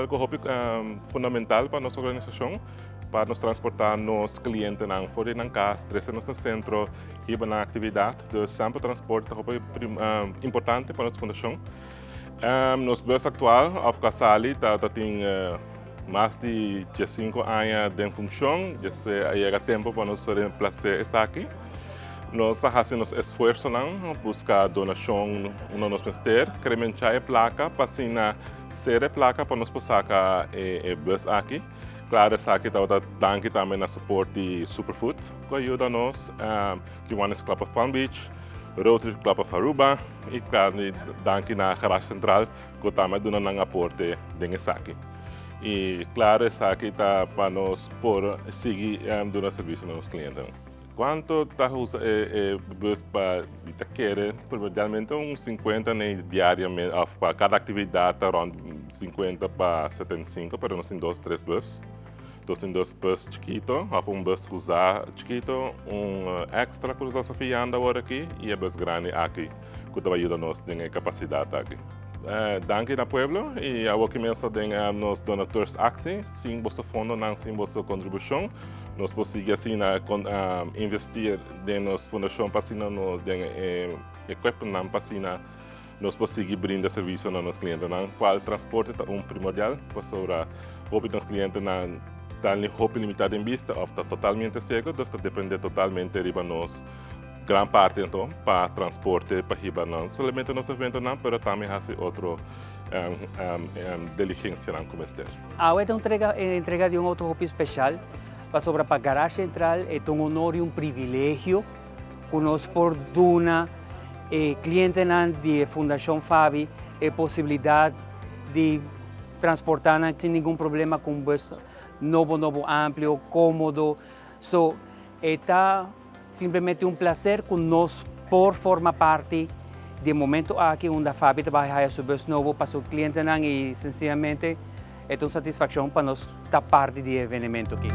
Algo hopi fundamental pa nos organisacion, pa nos transporta nos clientenan for di nan cas, trece nos na centro, hiba nan actividad. Dus semper transporte ta hopi importante pa nos fundacion. Nos bus actual, of Casali, ta tin mas di 15 aña den funcion. Ya a yega tempo pa nos reemplaza esaki. Nos ta haci nos esfuerzonan, busca donacion unda nos mester, kremencha e placa pa asina ser e placa pa nos por saca e bus aki. Claro, esaki tabata danki tambe na support di Superfood, cu a yuda nos, Kiwanis Club of Palm Beach, Rotary Club of Aruba y claro, danki na Garage Central cu tambe a duna nan aporte den esaki. Y claro, esaki ta pa nos por sigui duna servicio na nos clientenan. Cuanto ta usa e bus pa ta kere? Primordialmente un 50 ne diariamente, of pa cada actividad ta rond 50 pa 75, pero nos tin dos, tres bus. Nos tin dos bus chikito, of un bus usa chikito, un extra cu nos ta fiando awor aki, y e bus grandi aki cu ta yuda nos den e capacidad aki. Danki na pueblo y awor cu mes den nos donateurs actie, sin boso fondonan, sin boso contribucion, nos por sigui asina investi den nos fundacion pa asina nos den equipment pa asina nos por sigui brinda servicio na nos clientenan, cual transporte ta un primordial, pasobra hopi nos clientenan ta hopi limita den bista of ta totalmente ciego, dus ta depende totalmente riba nos gran parte anto pa transporte pa hiba no solamente nos eventonan, pero tambe haci otro diligencianan cu mester. Awe ta entrega di un auto hopi special pasobra pa Garage Central e ta un honor y un privilegio cu nos por duna e clientenan di Fundacion FAVI e posibilidad di transporta nan sin ningun problema cu un bus nobo, nobo, amplio, comodo. So, e ta simplemente un placer cu nos por forma parti di e momento aki unda FAVI ta bay haya su bus nobo pa su clientenan y sencillamente e ta un satisfaccion pa nos ta parti di e evenemento aki.